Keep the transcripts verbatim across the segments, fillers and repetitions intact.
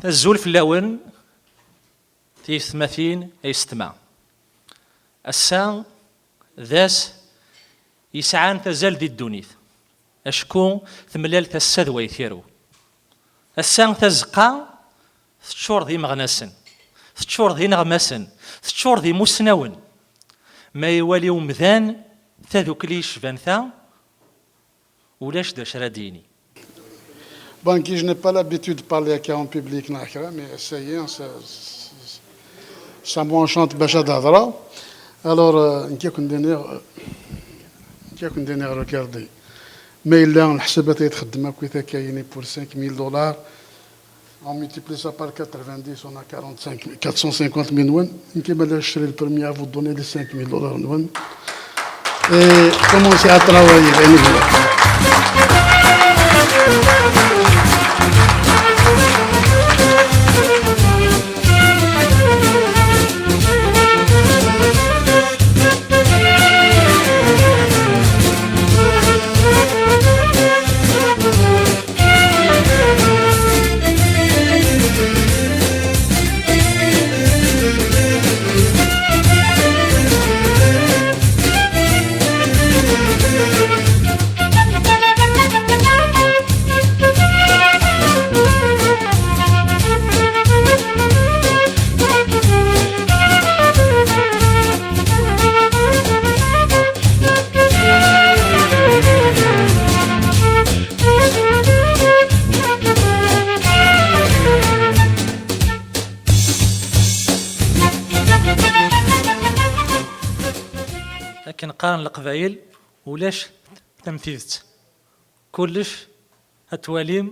Azul fell-awen, tiyessetmatin, ayessetma. Ass-a d ass yesɛan tazal di ddunit. Acku temlal tasa d way tirew. Ass-a tazeqqa teččur d imeɣnasen, teččur d ineɣmasen, teččur d imusnawen. Ma iwali umdan tadukli yecban ta, ulac d acu ara d-yini. Bon, qui je n'ai pas l'habitude de parler à en public, mais ça y est, ça, ça, ça m'enchante, Bachar Dadra. Alors, euh, qui qu'on donne, qui qu'on donne, regardez. Mais il a un حسابات يتخدم كويتا كايني pour cinq mille dollars. On multiplie ça par quatre-vingt-dix, on a quarante-cinq, quatre cent cinquante mille won. Qui m'a acheté le premier à vous donner les cinq mille dollars. Et commencer à travailler. Akken qqaren Leqbayel, ulac tamtidet. Kullec ad twalim,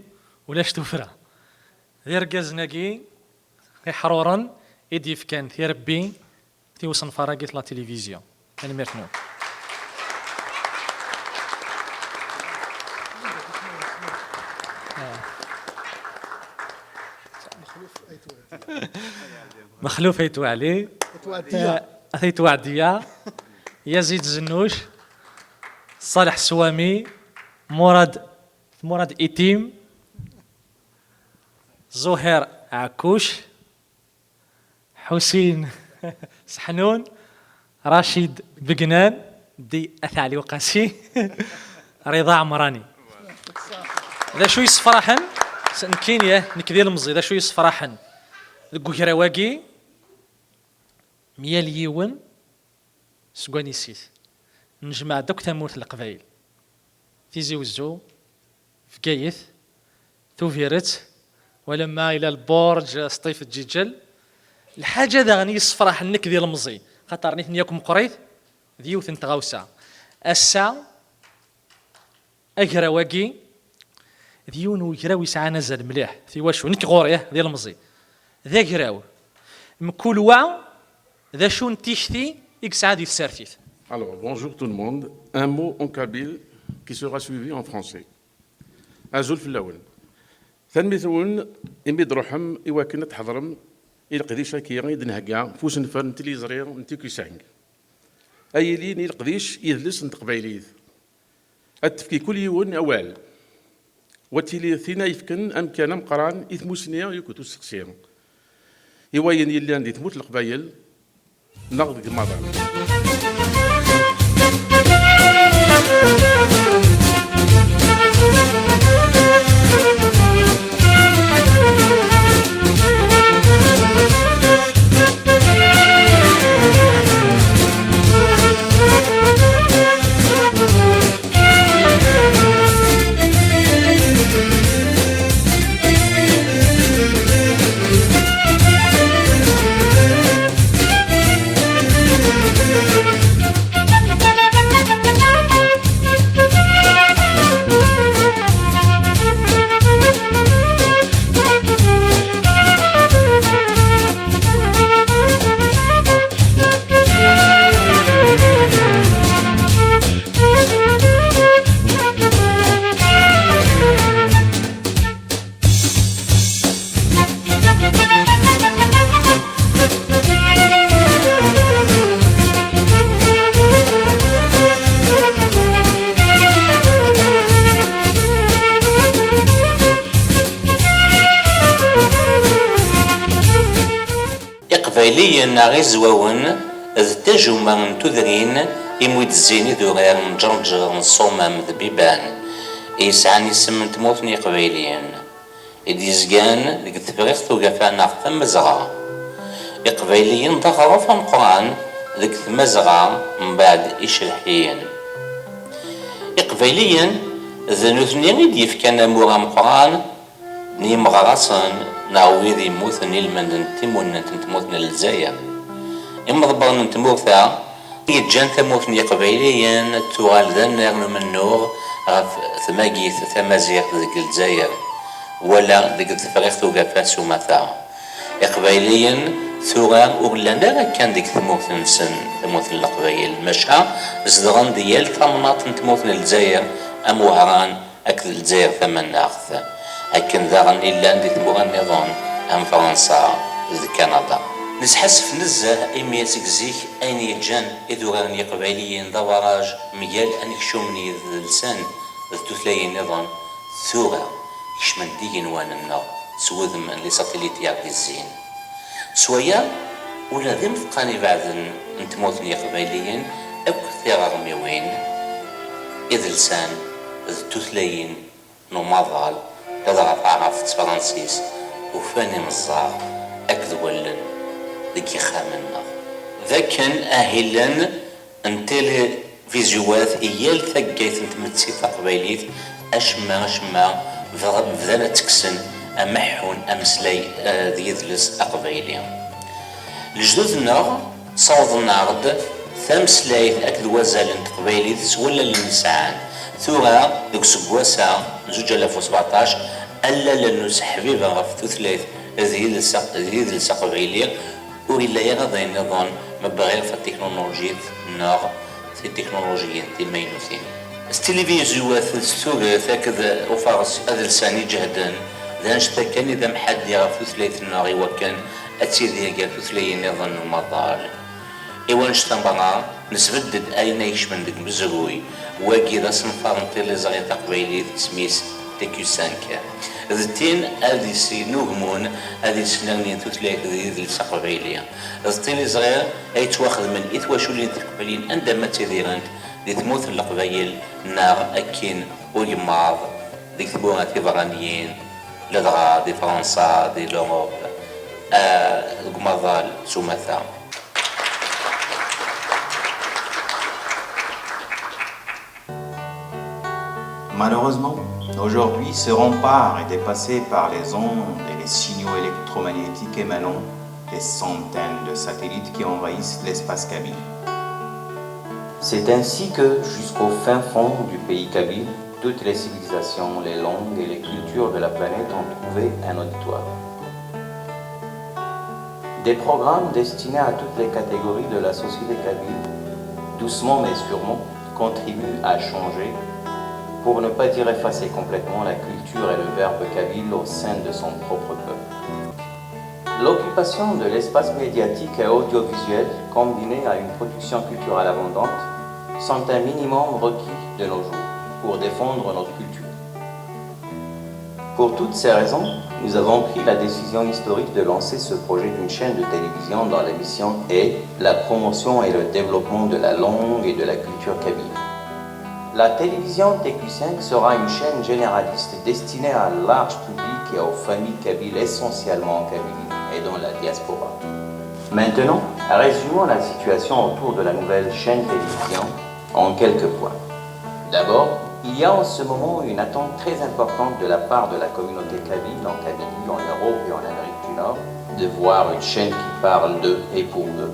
ulac tufra. D irgazen-agi iḥruren i d-yefkan tirebbi i usenfar-agi n la télévision. Tanemmirt-nwen. Mexluf Ayt Waɛli. Ayt Waɛdiya. Ayt Waɛdiya. Yazid Zennuc. Ṣaleḥ Swami. Murad, Murad Itim. Zuhir Ɛekkuc. Ḥusin Seḥnun, Racid Begnan, di At Ɛli Uqasi, Riḍa Ɛemrani. D acu yessefraḥen? S-, nekkini, eh, nekk d ilemẓi, d acu yessefraḥen deg ugraw-agi? Myal yiwen seg wanis-it. Nejmeɛ-d akk tamurt n Leqbayel. Tizi Wezzu, Bgayet, Tubiret, walamma ila Lburǧ, Sṭif, Ǧiǧel. Lḥaǧa daɣen i yessefraḥen nekk d ilemẓi, xaṭer nitni akk meqqrit, d yiwet n tɣawsa. Ass-a, agraw-agi d yiwen n ugraw yesɛan azal mliḥ. Tiwacu? Nekk ɣur-i, eh, d ilemẓi. D agraw. Mkul wa d acu n tikti i yesɛa di tsertit. Alors, bonjour tout le monde. Un mot en kabyle qui sera suivi en français. Azul fell-awen. Tanemmirt-nwen imi d-truḥem i wakken ad tḥeḍrem i leqdic-agi i d-nhegga f usenfar n tliẓri n Tikusang. Ay ilin i leqdic idles n teqbaylit. Ad tefk i kul yiwen awal. Wa tili tin ay yefken amkan ameqqran i tmusni akked useqsi i wayen yellan di tmurt n Leqbayel neɣ deg imaḍal. Iqbayliyen neɣ Izwawen d tajuma n tudrin imi i d-zzin idurar n Ǧerǧer, n Ṣṣumam d Biban, i yesɛan isem n tmurt n Yiqbayliyen, i d-yezgan deg Tefriqt Ugafa neɣ Tamazɣa. Iqbayliyen d aɣref ameqqran deg Tmazɣa mbeɛd Icelḥiyen. Iqbayliyen d nutni i d-yefkan amur ameqqran n yimeɣrasen neɣ wid yemmuten i lmend n timunent n tmurt n Lezzayer. Imḍebbren n tmurt-a i yeǧǧan tamurt n Yiqbayliyen tuɣal d annar n umennuɣ ɣef tmagit tamaziɣt deg Lezzayer, wala deg Tefriqt Ugafa s umata. Iqbayliyen tura ur llan ara kan deg tmurt-nsen, tamurt n Leqbayel, maca zedɣen di yal tamnaḍt n tmurt n Lezzayer, am Wehran, akked Lezzayer Tamaneɣt, akken daɣen i llan di tmura nniḍen am Fransa d Kanada. Nesḥassef nezzeh imi seg zik ayen yeǧǧan idurar n Yiqbayliyen d awaraj mgal anekcum n yidles-nsen d tutlayin nniḍen, tura kecmen-d igenwan-nneɣ s wudem n les satellites i aɣ-d-izzin. S waya, ula d imeḍqan ibeɛden n tmurt n Yiqbayliyen akk tiɣermiwin, idelsan d tutlayin n umaḍal, ladɣa taɛrabt d tefransist, ufan imeẓẓaɣ akked wallen deg yixxamen-nneɣ. D akken ahilen n tilivizyuwat i yal taggayt n tmetti taqbaylit, acemma acemma bɣ-, bdan ad tekksen ameḥḥun ameslay, eh, d yidles aqbayli. Lejdud-nneɣ ssawḍen-aɣ-d tameslayt akked wazal n teqbaylit s wallalen i sɛan. Tura, deg useggas-a n zuǧ alaf u sbeɛṭac, allalen n useḥbiber ɣef tutlayt d yidles, d yidles aqbayli ur yelli ara d ayen nniḍen, ma bɣiɣ tatiknulujit neɣ titiknulujiyin timaynutin. S tilivizyuwat, s tudert akked ufares adelsan iǧehden, d annect-a kan i d amḥaddi ɣef tutlayt-nneɣ i wakken ad tidir gar tutlayin nniḍen n umaḍal. I wannect-a merra, nesbedd-d ayen ay ikecmen deg umezruy, wagi d asenfar n tiliẓri taqbaylit, isem-is T Q cinq. D tin ad yesnugmun, ad yesnernin tutlayt d yidles aqbayli. D tiliẓri ay yettwaxedmen i twaculin tiqbayliyin anda ma ttidirent, di tmurt n Leqbayel neɣ akkin ugemmaḍ deg tmura tiberraniyin, ladɣa di Fransa, di l'Europe, ah, deg umaḍal s umata. Malheureusement, aujourd'hui, ce rempart est dépassé par les ondes et les signaux électromagnétiques émanant des centaines de satellites qui envahissent l'espace kabyle. C'est ainsi que, jusqu'au fin fond du pays kabyle, toutes les civilisations, les langues et les cultures de la planète ont trouvé un auditoire. Des programmes destinés à toutes les catégories de la société kabyle, doucement mais sûrement, contribuent à changer, pour ne pas dire effacer complètement, la culture et le verbe kabyle au sein de son propre peuple. L'occupation de l'espace médiatique et audiovisuel, combinée à une production culturelle abondante, sont un minimum requis de nos jours pour défendre notre culture. Pour toutes ces raisons, nous avons pris la décision historique de lancer ce projet d'une chaîne de télévision dont la mission est la promotion et le développement de la langue et de la culture kabyle. La télévision T Q cinq sera une chaîne généraliste destinée à un large public et aux familles kabyles, essentiellement en Kabylie et dans la diaspora. Maintenant, résumons la situation autour de la nouvelle chaîne télévision en quelques points. D'abord, il y a en ce moment une attente très importante de la part de la communauté kabyle en Kabylie, en Europe et en Amérique du Nord, de voir une chaîne qui parle d'eux et pour eux.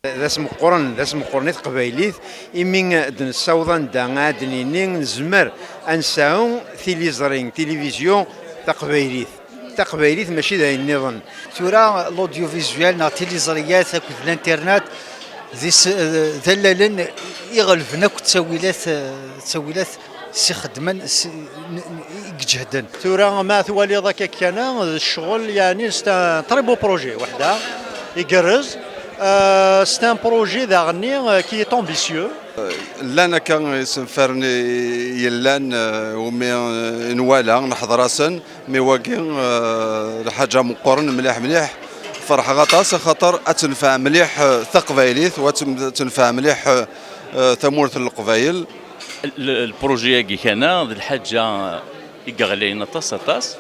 D ass meqqren, d ass meqqren i teqbaylit, imi d-nessaweḍ anda ad d-nini nezmer ad nesɛu tiliẓri, tilivizyu taqbaylit. Taqbaylit mačči d ayen nniḍen. Tura, l'audiovisuel neɣ tiliẓriyat akked l'internet d is-, d allalen iɣelben akk ttawilat, ttawilat s ixeddmen, s-, n-, n-, i iǧehden. Tura ma twaliḍ akka kan, d ccɣel, yeɛni, c'est un très beau projet, weḥd-a, igerrez. Euh, c'est un projet daɣenni euh, qui est ambitieux. Llan akka isenfaren yellan, euh, umi euh, nwala, neḥḍer-asen, mi wagi euh, lḥaǧa meqqren mliḥ mliḥ. Ferḥeɣ aṭas axaṭer ad tenfeɛ mliḥ euh, taqbaylit, u ad ten- tenfeɛ mliḥ euh, euh, tamurt n Leqbayel. Lpruji-agi kana d lḥaǧa i yeɣlayen aṭas aṭas.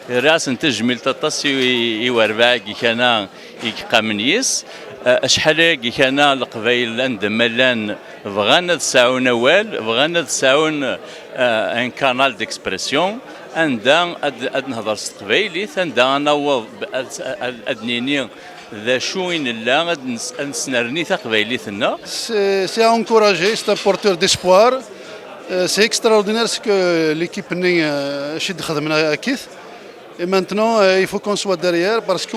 Rriɣ-asen tajmilt aṭas i werbaɛ-agi kana i yeqqamen yis. Acḥal-agi kana Leqbayel anda ma llan bɣan ad sɛun awal, bɣan ad sɛun un canal d'expression anda ad nehder s teqbaylit, anda ad naweḍ ad nini d acu i nella ad nesnerni taqbaylit-nneɣ. C'est à encourager, c'est un porteur d'espoir. Euh, c'est extraordinaire ce que l'équipe-nni euh, acu d-xedmen akkit. Et maintenant, euh, il faut qu'on soit derrière parce que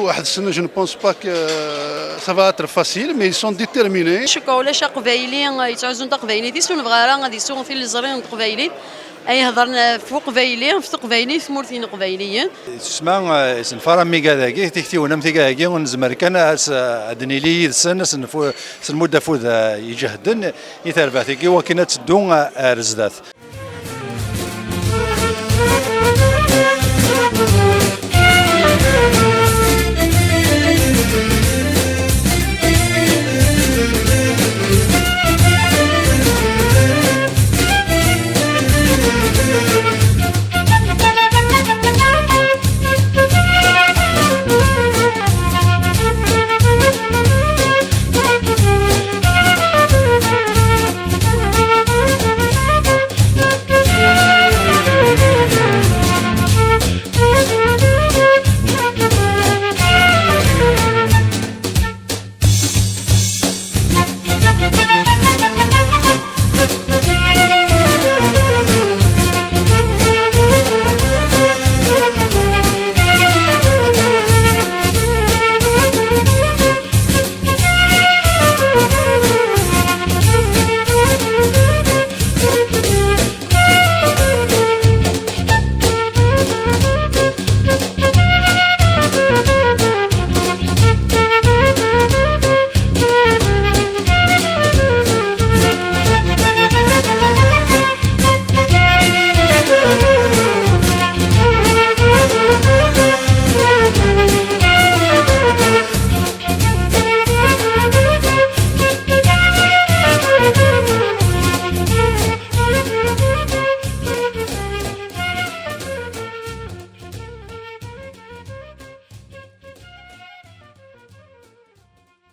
je ne pense pas que euh, ça va être facile, mais ils sont déterminés. Cukkeɣ ulac aqbayli yettɛuzzun taqbaylit-is ur nebɣi ara ad isuɣ tiliẓri n teqbaylit. Ay hedren ɣef uqbayli, ɣef teqbaylit, tmurt n iqbayliyen. Susma, isenfar am igad-agi, tiktiwin am tigad-agi, nezmer kan ad nili yid-sen, ad nmudd afud iǧehden i terbaɛt-agi, wakken ad teddu ar zdat.